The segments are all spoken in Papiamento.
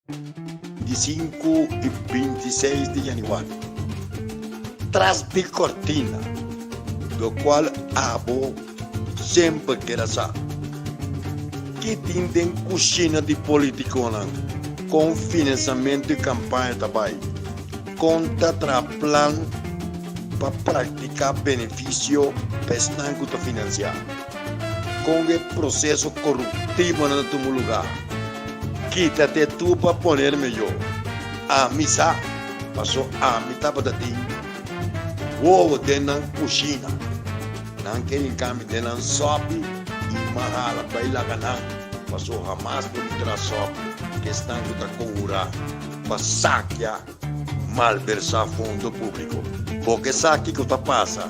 25 i 26 di yanüari. Tras di kortina, lokual abo semper keda sa. Ki tin den kushina di politikonan? Kon finansamentu i kampaña ta bai? Kon ta traha plan pa praktiká benefisio pa esnan ku ta finansiá? Kon e proseso koruptivonan ta tuma lugá? Kítate tú pa ponerme yo. Ami sa, paso ami tabata tin wowo den nan kushina. Nan ke hinka mi den nan sòpi i m'a hala bai laga nan, paso hamas lo mi traha sòpi ku esnan ku ta konhurá pa sakia malversá fondo públiko. Bo ke sa kiko ta pasa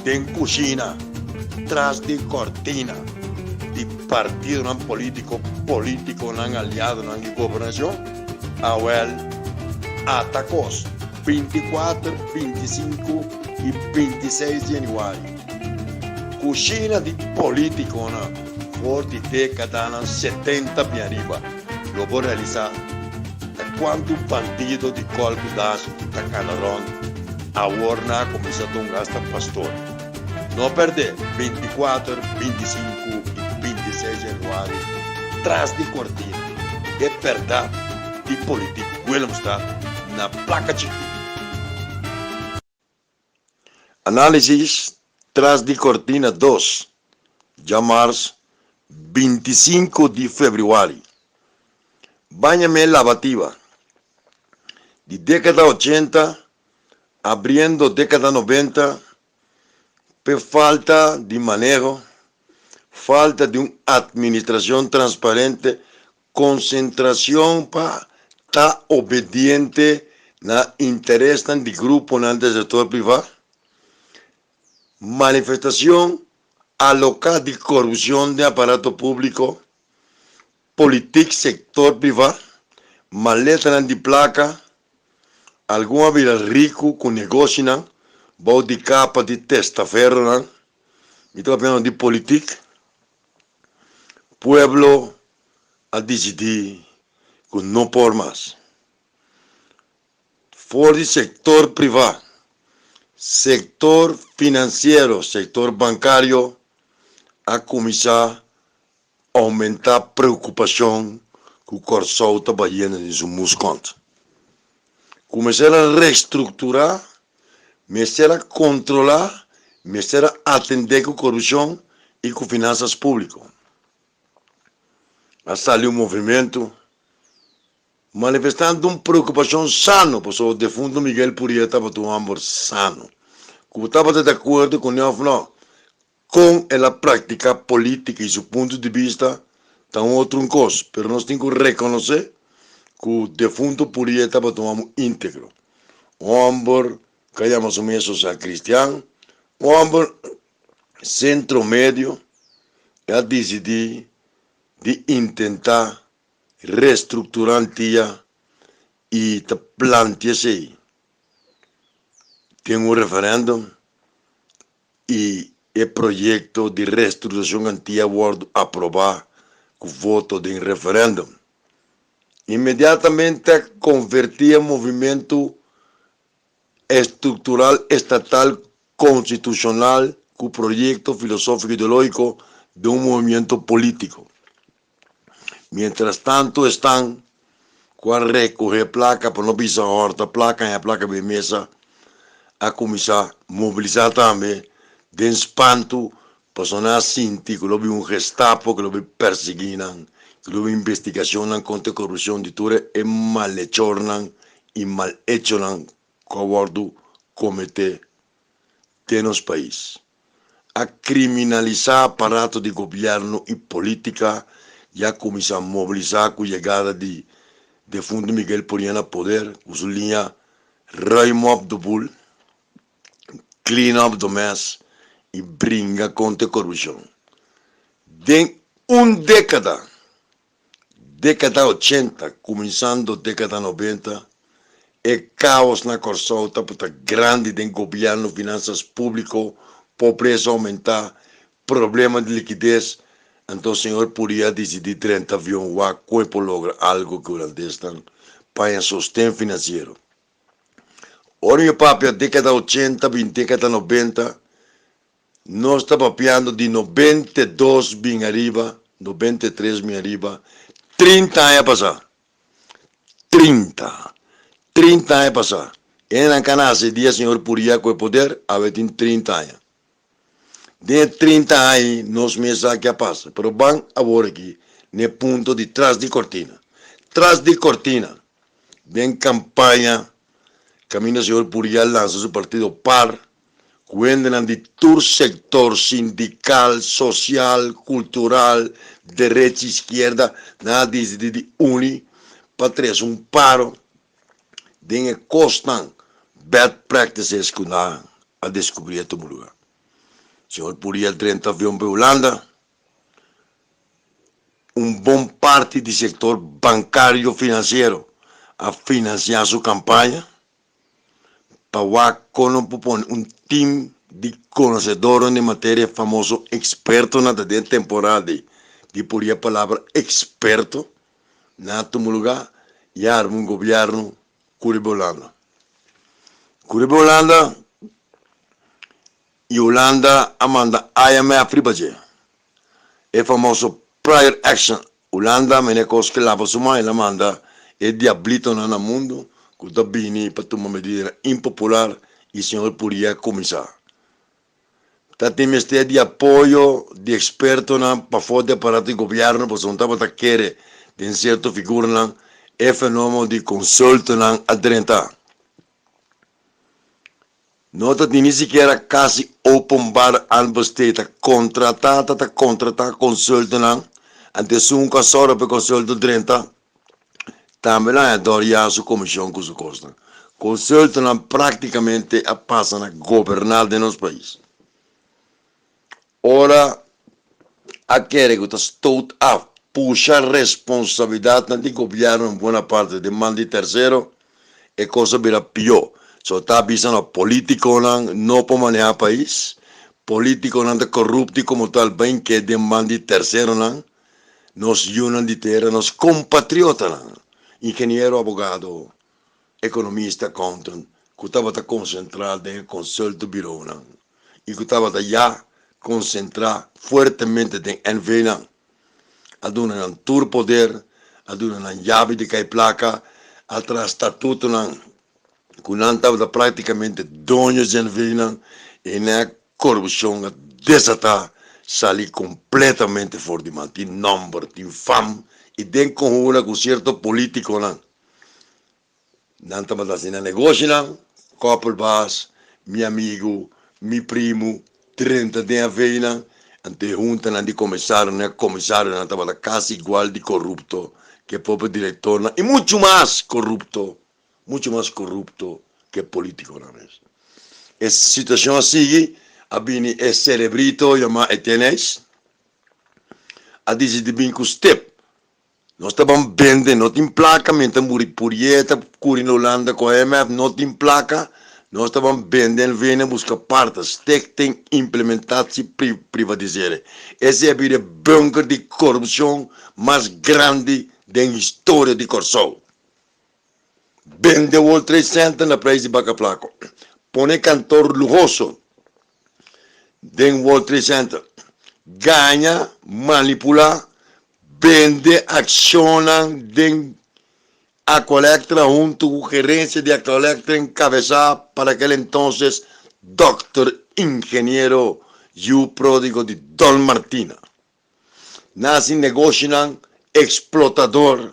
den kushina tras di kòrtina di partidonan polítiko, polítikonan, aliadonan di gobernashon? Awèl, ata kos, 24, 25 i 26 di yanüari, kushina di polítikonan for di dékadanan 70 bin ariba lo por realisá ta kuantu bandido di kòl ku das ta kana rònt awor nan a kuminsá dunga asta pastor. No pèrdè 24, 25 i 26 januari tras di kortina e bèrdat di politik Willemstad na plaka chikí. Análisis tras di kortina dos, djamars 25 di febrüari. Baña me lavativa. Di dékada ochenta abriendo dékada noventa p'e falta di maneho, falta di un atministrashon transparente Konsentrashon pa ta obediente na interesnan di gruponan den sektor privá, Manifestashon aloká di korupshon den aparato públiko, Politik sektor privá, Maletanan di plaka, Algun a bira riku ku negoshinan bou di kapa di testaferronan, Mi ta papiando di politik. Pueblo a disidí ku no por mas. For di sektor privá, sektor finansiero, sektor bankario a kuminsá oumentá preokupashon ku Kòrsou ta bayendo den su muskònt. Ku mester a restrukturá, mester a kontrolá, mester a atendé ku korupshon i ku finansas públiko. A sali un movimentu manifestando un preokupashon sano pasobra defuntu Miguel Purier tabata un hòmber sano ku tabata di akuerdo kuné òf nò. Kon el a praktiká polítika i su punto di bista ta un otro un kos, pero nos tin ku rekonosé ku defuntu Purier tabata un hòmber íntegro, un hòmber ku a yama su mes sosial kristian, un hòmber sentro medio i a disidí di intentá restrukturá Antia i ta plantia esei den un referèndum. I e proyekto di restrukturashon Antia a wòrdu aprobá ku voto den referèndum. Inmediatamente a konvertí e movimentu estruktural estatal konstitushonal ku proyekto filosófiko ideológiko den un movimiento polítiko. Mientras tanto esnan ku a rekohé plaka, pa no bisa hòrta plaka, haña plaka bin mesa, a kuminsá mobilisá tambe den spantu pasobra nan a sinti ku lo bin un Gestapo ku lo bin persiguí nan, ku lo bin investigashonnan kontra korupshon di tur e malechornan i malechonan ku a wòrdu kometé den nos pais. A kriminalisá aparato di gobièrnu i polítika i a kuminsá mobilisá ku yegada di defuntu Miguel Purier na poder ku su liña Ruim op de boel, Clean up the mess i bringa kontra korupshon. Den un dékada, Dékada ochenta, kuminsando dékada nobenta, e kaos na Kòrsou tabata grandi den gobièrnu, finansas públiko, pobresa oumentá, problema di likides. Anto señor Puria dicidi drenta avion wak con e por logra algo cu hulandesnan pa haña sosten financiero. Ora mi papia decada ochenta bin decada nobenta, nos ta papiando di 92 bin ariba, 93 bin ariba, 30 aña pasa. 30. 30 aña pasa. Hendenan ka nace dia señor Puria cu e poder, awe tin 30 aña. Den e 30 aña ei nos mes sa ke a pasa, pero ban awor aki n'e punto di tras di kortina. Tras di kortina, den kampaña kaminda señor Puriya lansa su partido par, ku hendenan di tur sektor, sindikal, sosial, kultural, derecha, iskierda, nan a disidí di uni pa trese un paro den e kosnan bad practices ku nan a deskubrí a tuma lugar. Señor Puriel drenta avion pa Hulanda, un bon parti di sektor bankario finansiero a finansiá su kampaña pa wak kon nan por pone un tim di konosedornan di materia, famoso ekspertonan ta den temporada di puri e palabra eksperto, nan a tuma lugar i a arma un gobièrnu ku riba Hulanda. Ku riba Hulanda i Hulanda a manda IMF riba dje. E famoso prior action. Hulanda mene kos ke laba su man el a manda e diablitonan na mundu ku ta bini pa tuma medidanan impopular i señor Purier kuminsá. Ta tin mester di apoyo di ekspertonan pafó di aparato di gobièrnu pasobra no tabata kere den sierto figuranan e fenómeno di konsultonan a drenta. No ta tin ni sikiera kasi openbaar aanbesteed. Ta kontratá ta ta kontratá konsultonan anto esun ku a sòru pa e konsulto drenta Tambe nan a dòriá su komishon ku su kosnan. Konsultonan práktikamente a pasa na goberná den nos pais. Ora a kere ku ta stoot af pusha responsabilidatnan di gobièrnu en buena parte den man di tersero, e kos a bira pió. So ta bisa no polítikonan no por manehá pais, polítikonan ta korupto i komo tal bai ke den man di terseronan. Nos yunan di tera, nos kompatriotanan, ingeniero, abogado, ekonomista, accountant, ku tabata konsentrá den e konsultobirounan i ku tabata ya konsentrá fuertemente den NV-nan, a duna nan tur poder, a duna nan yabi di kai plaka, a traha statutonan ku nan tabata práktikamente doño di NV-nan i nan a Korupshon a desatá sali kompletamente for di man. Tin nòmber, tin fam i den konhuna ku sierto polítikonan. Nan tabata hasi nan negoshinan, kòpelbaas, mi amigu, mi primu, drenta den aveinan. Anto e huntanan di komisarionan i komisarionan tabata kasi igual di korupto ku e propio direktornan i muchu mas korupto. Mucho mas corupto ke politiconan mes. E situacion a sigui, a bini e cerebrito yama Eteneis, a dicidi bin cu step. Nos ta ban bende, no tin placa, mientras muri Purier ta curi na Hulanda cu IMF, no tin placa, nos ta ban bende en vene busca parta, Stichting Implementatie Privatisering. Esey a bira e bunker di corupcion mas grandi den historia di Corsou. Bende World Trade Center na prijs di baka flako. Pone kantor luhoso den World Trade Center. Gaña, manipulá, bende akshonnan den Aqualectra huntu ku gerensia di Aqualectra enkabesá pa aquel entonces Dòkter Ingeniero yu pródigo di Don Martina. Nan hasi negoshinan eksplotador,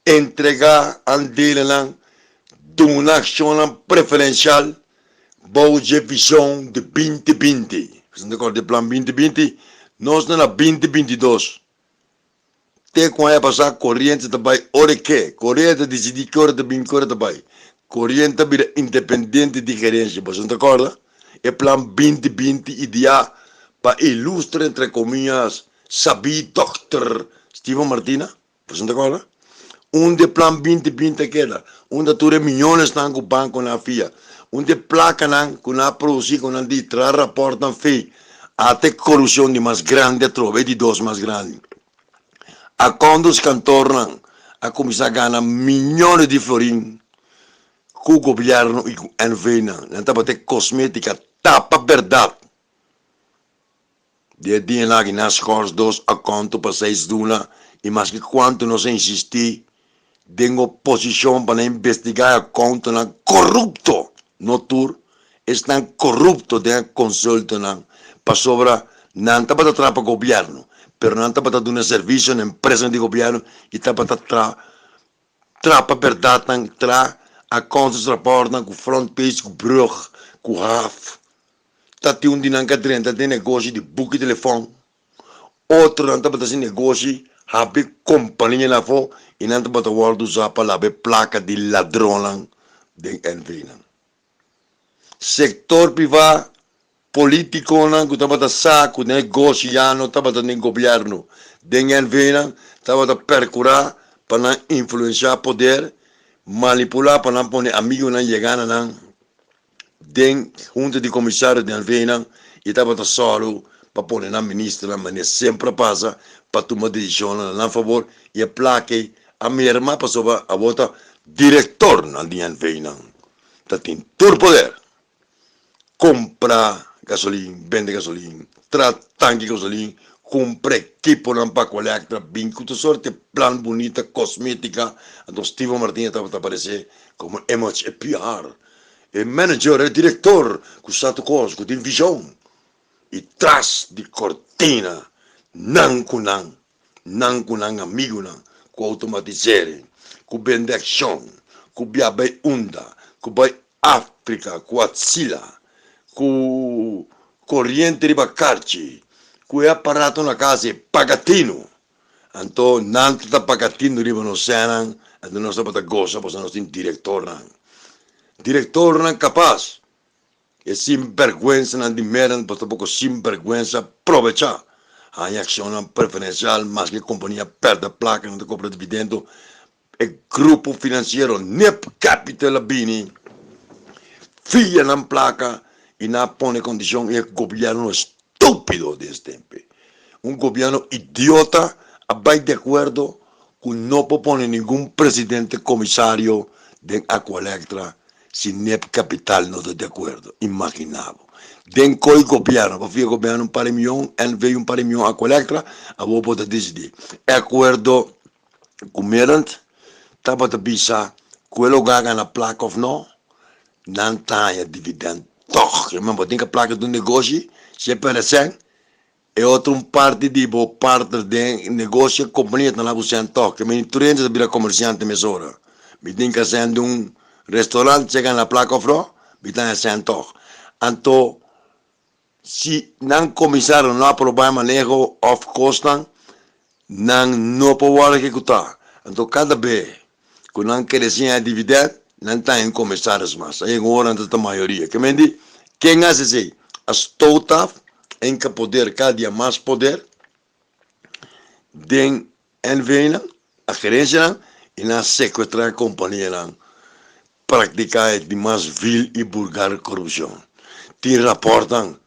entregá andelenan, duna akshonnan preferenshal bou dje vishon di 2020. Boso ta kòrda e plan 2020? Nos ta na 2022. Te ku aña pasá koriente ta bai ora e ke. Koriente ta disidí ki ora ta bin, ki ora ta bai. Koriente ta bira independiente di gerensia. Boso ta kòrda? E plan 2020 ideá pa ilustre, entre komias, sabí dòkter Steven Martina. Boso ta kòrda? Unda e plan 2020 a keda? Unda tur e miyonesnan ku bankonan a fia? Unda e plakanan ku nan a produsí ku nan di traha rapòrtnan fake? Ata e korupshon di mas grandi atrobe, e di dos mas grandi. Akondos kantornan a kuminsá gana miñones di florin ku gobièrnu i ku NV-nan. Nan tabata e kosmétika tapa bèrdat. Di e dianan aki nan skòrs dos akonto pa seis luna i maske kuantu nos a insistí den oposishon pa nan investigá e akontonan korupto, no tur, esnan korupto den e konsultonan, pasobra nan tabata traha pa gobièrnu, pero nan tabata duna servisio na empresanan di gobièrnu i tabata traha Trapa bèrdatnan, tra akontos rapòrtnan ku front page, ku brùg, ku haf. Ta tin un di nan ka drenta den negoshi di buki telefòn. Otronan tabata hasi negoshi habri kompania na afó i nan tabata wòrdu usá pa laba e plaka di ladronnan den NV-nan. Sektor privá, Politikonan ku tabata sa ku negoshi ya no tabata den gobièrnu den NV-nan tabata perkurá pa nan influenshá poder, manipulá pa nan pone amigunan yegá na nan den hunta di komisario di NV-nan i tabata sòru pa pone nan ministernan manera semper a pasa pa tuma desishonnan na nan fabor i e plaka ei a merma pasobra awor ta direktornan di NV-nan ta tin tur poder. Compra gasolin, bende gasolin, tra tanki gasolin, cumpra equiponan pa colecta, bin cu tur sorte plan bunita, cosmetica. Anto Steven Martinez tabata aparece como image, e PR, e manager, e director cu sa tur cos, cu tin vision. Y tras di cortina, nan cu nan, nan cu nan amigunan, cu automatisering, cu bende accion, cu bia bay unda, cu bay Africa, cu Atsila, cu coriente riba carchi, cu e aparato na casa e pagatino. Anto nan ta ta pagatino riba nos senan, anto nos tabata gosa pasobra nos tin directornan. Directornan capaz. E sinbergwensanan di Merland por ta poko sinbergwensa probechá haña akshonnan preferensial maske e kompania pèrdè plaka nan ta kobra dividendo. E grupo finansiero Nip Capital a bini fia nan plaka i nan a pone kondishon i e gobièrnu estúpido di es tempe, un gobièrnu idiota a bai di akuerdo ku no por pone ningun presidente komisario den Aqualectra Si nep capital no ta di acuerdo, imagina bo. Den coy gobierno, bo fia gobierno un par di miyon, NV un par di miyon, Aqualectra, abo bo ta dicidi. E acuerdo cu Merend tabata bisa cu e lo gana placa of no, nan ta haya dividend toch. Bo tin ke placa di un negoshi, si e perde cen, E otro un parti di bo partner den negoshi e kompania ta na bo sèn tòg. Ke meni tur hende ta bira komersiante mesora. Mi tin ka sèn di un restorant si e gana plaka òf no, mi ta haña sèn tòg. Anto si nan komisario no aprobá e maneho òf kosnan, nan no por wòrdu ehekutá. Anto kada be ku nan kere siña e dividènt, nan ta haña un komisaris mas. A yega un ora nan ta ta mayoria. Ke men di, ken hasi esei? A stoot af en ka poder kada dia mas poder den NV-nan, a gerensianan, i nan a sekuestrá e kompanianan, praktiká e di mas vil i bulgar korupshon. Tin rapòrtnan.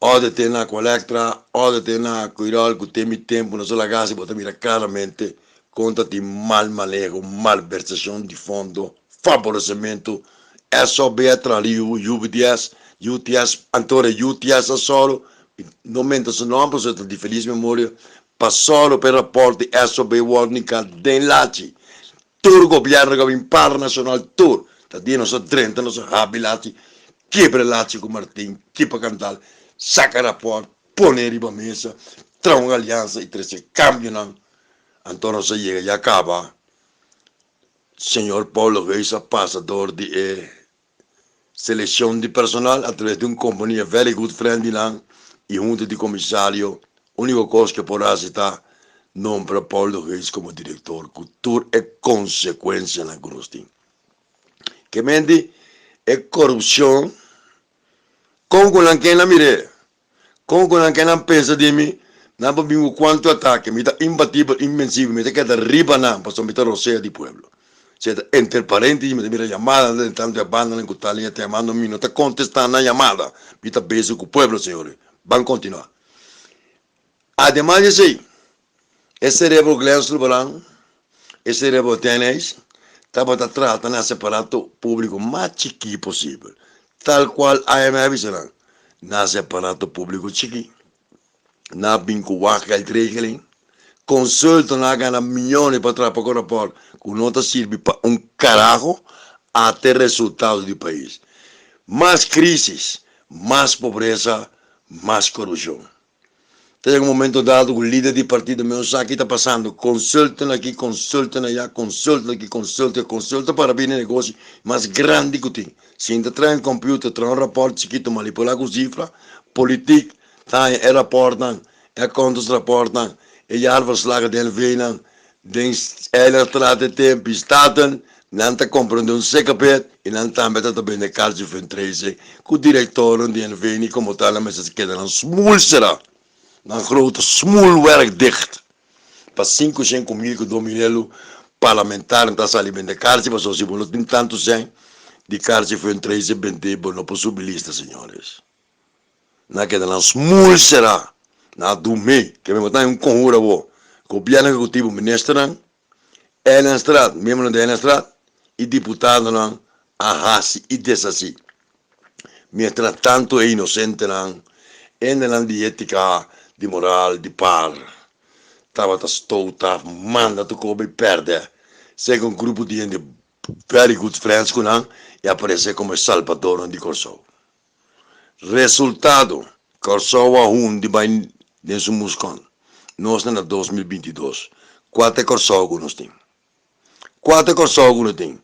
Orde te na Aqualectra, orde te na Cuirol cu te mi tempo no sola gasi bo ta mira claramente con ta tin mal maneho, malversacion di fondo, favorecimento, SOB a traha UBTS, UTS, anto ora UTS a solo, no menta su nomber pasobra ta di feliz memoria, pa solo pa e rapport di SOB worde nica den lachi. Tur gobierno cu a bin para nacional tur ta di nos a drenta nos a habi lachi kebra lachi cu Martin kipa cantal saca rapport pone riba mesa traha un alianza y trece cambionan anto nos a yega ya caba señor Paulo Geus a pasa door di e Seleccion di personal a traves di un compania very good friend di nan y hunta di comisario. Unico cos cu e por haci ta nombra Paul de Geus como director cu tur e consecuencianan cu nos tin. Ke menti e corupcion con cu nan ken a mir'e? Kon ku nan ke nan pensa di mi? Nan por bin ku kuantu atake, mi ta imbatibel, inbensibel, mi ta keda riba nan, pasobra mi ta rosea di pueblo. Esei ta enter paréntesis, mi ta mira yamadanan den tantu e bandanan ku ta liña ta yamando mi, no ta kontestá nan yamada, mi ta bezig ku pueblo, señores. Ban kontinuá. Ademas di esei, e serebro Glenn Sulvaran, e serebro Tenijs, tabata trata na hasi aparato públiko mas chikí posibel, tal kual IMF a bisa nan, na hasi aparato públiko chikí. Nan a bin ku wachtgeldregeling, konsultonan a gana miyones pa traha poko rapòrt ku no ta sirbi pa un karaho, ata e resultado di pais. Mas krísis, mas pobresa, mas korupshon. Ta yega un momento dado ku lider di partido mes no sa ki ta pasando, konsultonan aki, konsultonan aya, konsultonan aki, konsultonan, konsulto para bini negoshi mas grandi ku tin. Sinta traha un computer, traha un rapòrt chikitu, manipulá ku sifra, politik, Ta haña e rapòrtnan, e accountantsrapòrtnan, e jaarverslagen di NV-nan, den Eilerstraat e tempu i Staten, nan ta komprendé un sekapet i nan tambe ta ta bende karchi fundraising ku direktornan di NV ni komo tal nan mester keda nan smoel sera, nan grote smoelwerk dicht. Pa sinku shen ku mil ku dos mil elu parlamentarnan ta sali bende karchi pasobra si bo no tin tantu sèn di karchi fundraising bendé bo no por subi lista señores. Nan a keda nan smul será. Nan a dumé. Ke mi bo ta un konhura bo. Gobièrnu ehekutivo, ministernan, Eilandstraat, miembronan di Eilandstraat i diputadonan a hasi i deshasí. Mientras tanto e inosentenan, hendenan di étika, di moral, di par, tabata stouta, manda tur koba i pèrdè. Segun grupo di hende very good friends ku nan i aparesé komo e salbadornan di Kòrsou. Resultado, Kòrsou a hundi bai den su muskon. Nos ta na 2022. Kua ta e Kòrsou ku nos tin? Kua ta e Kòrsou ku nos tin?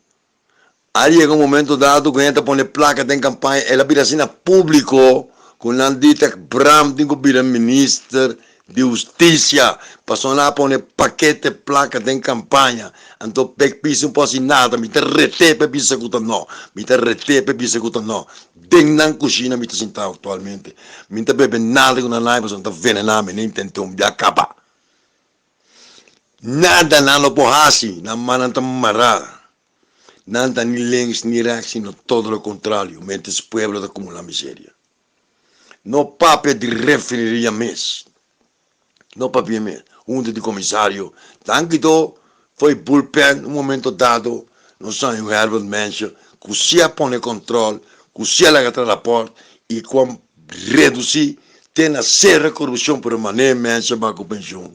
A yega un momento dado ku hende ta pone plaka den kampaña, el a bira asina públiko ku nan di ta Bram tin ku bira minister di hustisia pasobra nan a pone pakete plaka den kampaña anto pek pisa un por hasi nada mi ta rete pa e bisa ku ta no mi ta rete pa e bisa ku ta no den nan kushina mi ta sinta aktualmente mi ta bebe nada ku nan haña pasobra nan ta venena mi nan intente un bia kaba nada nan lo por hasi nan mannan ta mara nan ta ni links ni rechts sino todo lo kontrario mientras pueblo ta kumula miseria. No papia di refineria mes. No papia mes. Hunta di komisario. Danki to foi bullpen un momento dado nos haña un Herbert Mensje ku si a pone control, ku si a laga traha raport i ku a reduci te na sera korupshon pero manera Mensje a bai ku penshun.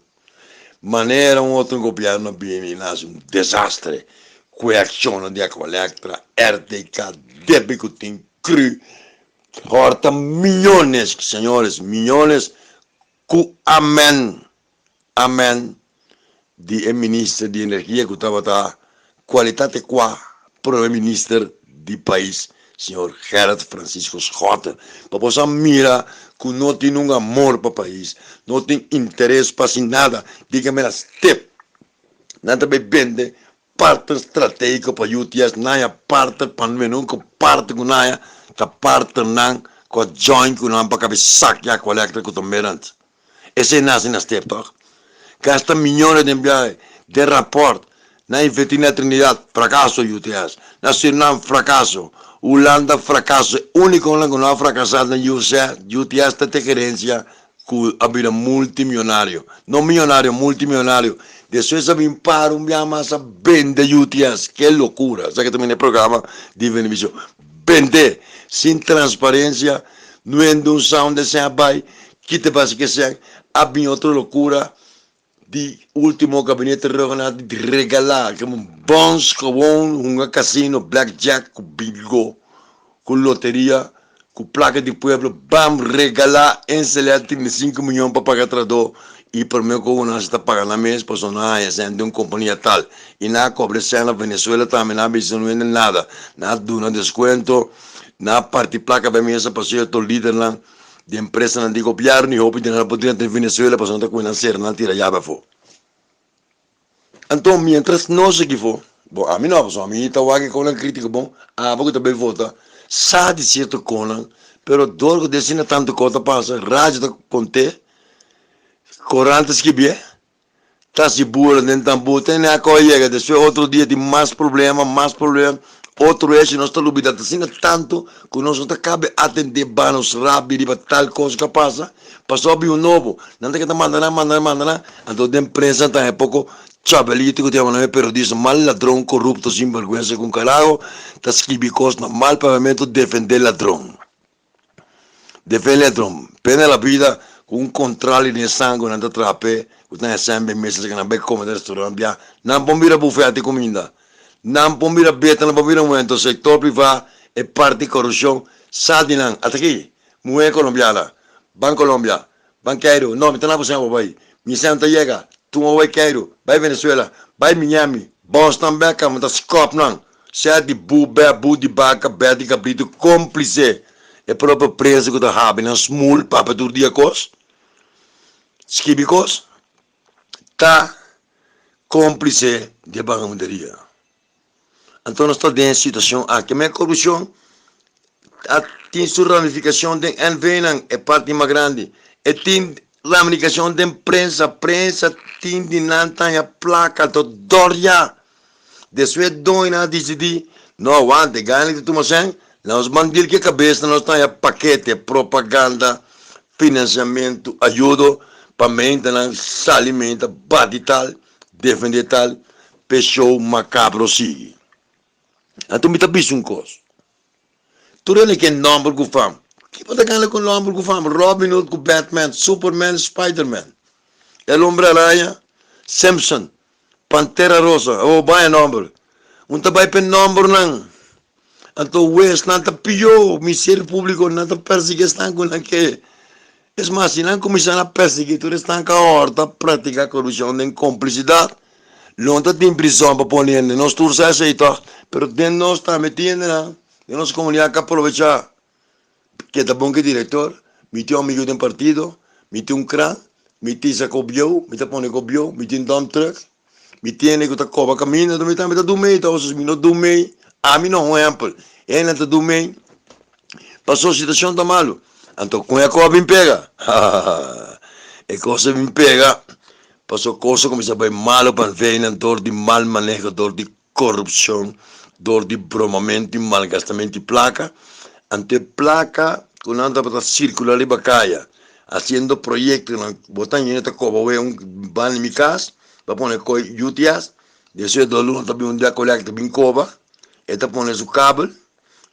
Manera un otro gobierno a bini na hasi un desastre ku e akshonnan di Aqualectra, RTK, debe ku tin cru Horta miyones, señores, miyones cu amen, amen di e minister di energia cu tabata cualitate cua prome minister di pais, señor Gerrit Francisco Schotten. Pa bo sa mira cu no tin un amor pa pais, no tin interes pa haci nada, diga mira step, nan ta bay bende Partner strategico pa UTS Naya partner pa nunca partner cu Naya ta partnernan cu a join cu nan pa cabe sakia Aqualectra cu ta merant. Esey naci na step toch? Gasta miyones den biahe, den rapport, na inverti na Trinidad, fracaso UTS, na Surinam fracaso, Hulanda fracaso, e uniconan cu no a fracasa den UTS ta te gerencia cu a bira multimionario, no miyonario, multimionario, despues a bin para un bia mas a bende UTS, ke locura, esaki ta mira e programa di Venevisión, bende sin transparencia, no hende un sa unda esei a bay, kita basi ke esei, a bin otro locura di ultimo gabinete Rhuggenaath di regala como bons gewoon hunga casino, black jack cu bingo, cu loteria, cu placa di pueblo, bam regala Enselea 35 miyon pa paga trahador y prome cu nan sa ta paga nan mes pasobra nan haya esei den un compania tal y nan a cobra esei na Venezuela tambe nan a bisa no hende nada, nan a duna descuento, nan a parti placa pa mesa pa cierto lidernan. Di empresanan di gobièrnu i hopi di nan a por drenta den Venezuela pasobra nan ta kue nan sera nan tira yabi afó. Anto mientras nos aki fo, bon ami no pasobra ami ta wak e konan kritiko bon, abo ku ta bai vota sa di sierto konan pero dor ku di asina tantu kos ta pasa radio ta kont'é, korant ta skibié, Ta si bura den tambú te na ko yega despues otro dia tin mas problema mas problema. Otro esei nos ta lubida ta asina tantu ku nos no ta kabe atendé ba nos rabi riba tal kos ku a pasa. Pasó a bin un nobo. Nan ta keda manda nan, manda nan, manda nan. Anto den prensa nan ta haña poko chabelito ku ta yama nan e periodista mal ladron, korupto, sinbergwensa ku un karaho ta skibi kos na mal papiamentu defendé ladron. Defende ladron. Pena la bida ku un kontrali den sangu nan ta traha p'e ku ta haña sèn ben mesa esaki nan bai kome den restaurant bia nan por mira bufèt di kuminda. Nan por mira beta nan por mira muhé. Anto sektor privá e parti korupshon sa di nan. Ata aki muhé kolombiana ban Colombia ban Cairo no mi ta na bo sèn bo bai mi sèn ta yega tuma bai Cairo bai Venezuela bai Miami bòs nan bèk kamba ta skòp nan sea di bu bè bu di baka bè di kabritu kómplise e propio prensa ku ta habri nan smul papia tur dia kos skibi kos ta kómplise di e bagamunderia. Anto nos ta den e situacion aki. Ma e corupcion a tin su ramificacion den NV-nan, e parti mas grandi. E tin ramificacion den prensa. Prensa tin di nan ta haña placa anto dorja. Despues e doñonan a dicidi, no awante, gana di tuma cen, nos ban deal cu e cabesnan, nos ta haña pakete, propaganda, financiamento, ayudo pa mentanan sali menta, bati tal, defende tal. P'e show macabro sigui. Anto mi ta bisa un cos. Tur hende ke nomber cu fam. Kico ta gana cu nomber cu fam? Robin Hood cu Batman, Superman, Spiderman, El Hombre Araña, Simpson, Pantera Rosa. Oh, baya nomber. Un ta bay p'e nombernan. Anto wesnan ta pio, Ministerio Publico nan ta persigui esnan cu nan ke. Es mas, si nan cuminsa na persigui tur esnan cu a horta practica corupcion den complicidad, lo no ta tin prison pa pone hende. Nos tur sa esey toch, pero den nos tambe tin hendenan den nos comunidad cu a probecha. Ke ta bon ke director, mi tin un amigo den partido, mi tin un kran, mi tin sa ko bieu, mi ta pone ko bieu, mi tin dump truck, mi tin hende ku ta koba kaminda, mi tambe ta dumei ta oso si mi no dumei, ami no un ehempel, hende ta dumei paso situacion ta malu, anto kon e ko a bin pega? Hahaha e kos a bin pega paso kos a kuminsa bai malu pa nveinan dor di mal maneho, dor di korupshon dor di bromamentu i malgastamentu di plaka, anto e plaka ku nan tabata sirkulá riba kaya hasiendo proyektonan, bo ta yendo ta koba wei un banda di mi kas pa pone koi UTS, despues dos luna ta bin un dia kolekta bin koba, e ta pone su kabel,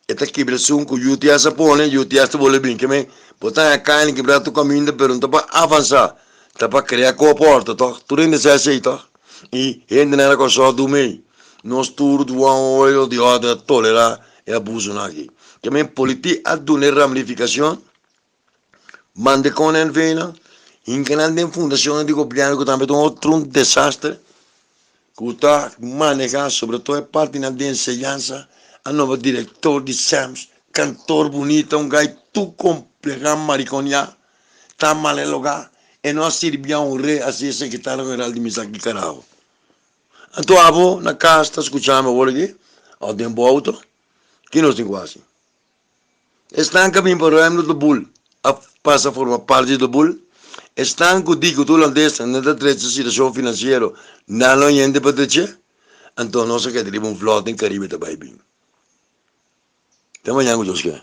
e ta kibra esun ku UTS a pone, UTS ta bolbe bin, ke men bo ta haña kaña kibra tur kaminda pero no ta pa avansá, ta pa krea koba porta tòg, tur hende sa esei tòg, i hendenan na Kòrsou a dumei, nos tur di one way or di other a tolerá e abusonan aki, ke men politik a duna e ramifikashon. Manda kon NV nan, hinka nan den fundacionnan di gobierno cu tambe ta un otro un desastre cu ta maneha sobre todo e partinan di enseñansa, a nombra director di SEMS, kantor bunita, un guy tur compleha mariconia, ta maleloga, e no a sirbi a un re a ser secretario general di misaki carajo. Anto abo na cas ta scuchami awor aki, of den bo auto, ki nos tin cu haci? Esnan ku a bin pa ruim di bul a pasa forma parti di bul. Esnan ku di ku tur hulandesnan nan ta drecha situashon finansiero, nan lo yende pa drech'é. Anto nos a keda riba un vlòt den Karibe ta bai bin. Te mañan ku Dios ke.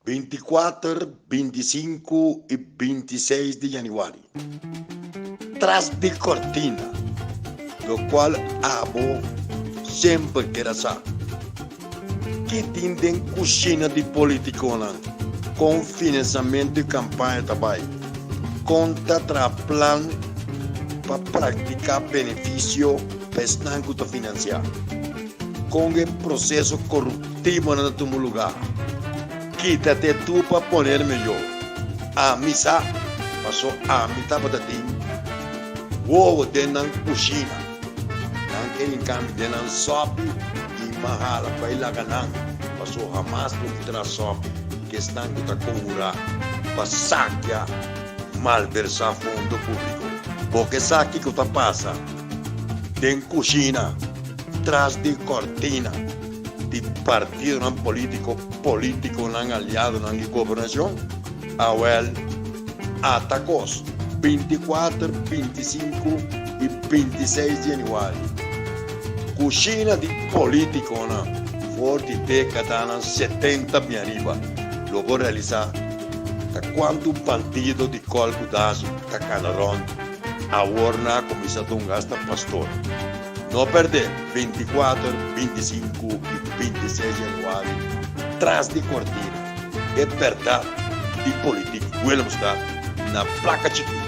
24, 25 i 26 di yanüari. Tras di kortina, lokual abo semper keda sa. Ki tin den kushina di politikonan? Kon finansamentu i kampaña ta bai? Kon ta traha plan pa praktiká benefisio pa esnan ku ta finansiá? Kon e proseso korupto Timonan ta tuma lugá. Kítate tu pa ponerme yo. Ami sa, paso ami tabata tin wowo den nan kushina. Nan ke hinka mi den nan sòpi i m'a hala bai laga nan, paso hamas lo mi traha sòpi ku esnan ku ta konhurá pa sakia, malversá fondo públiko. Bo ke sa kiko ta pasa den kushina tras di kòrtina? Di partidonan politico, politiconan, aliadonan di gobernacion? Awel, ata cos, 24, 25 y 26 di januari. Kushina di polítikonan for di dékadanan 70 bin ariba. Lo bo realisá ta kuantu bandido di kòl ku dashi ta kana rònt awor nan a kuminsá dunga asta pastor. No pèrdè 24, 25 i 26 yanüari Tras di Kortina, e bèrdat di politik Willemstad na plaka chikí.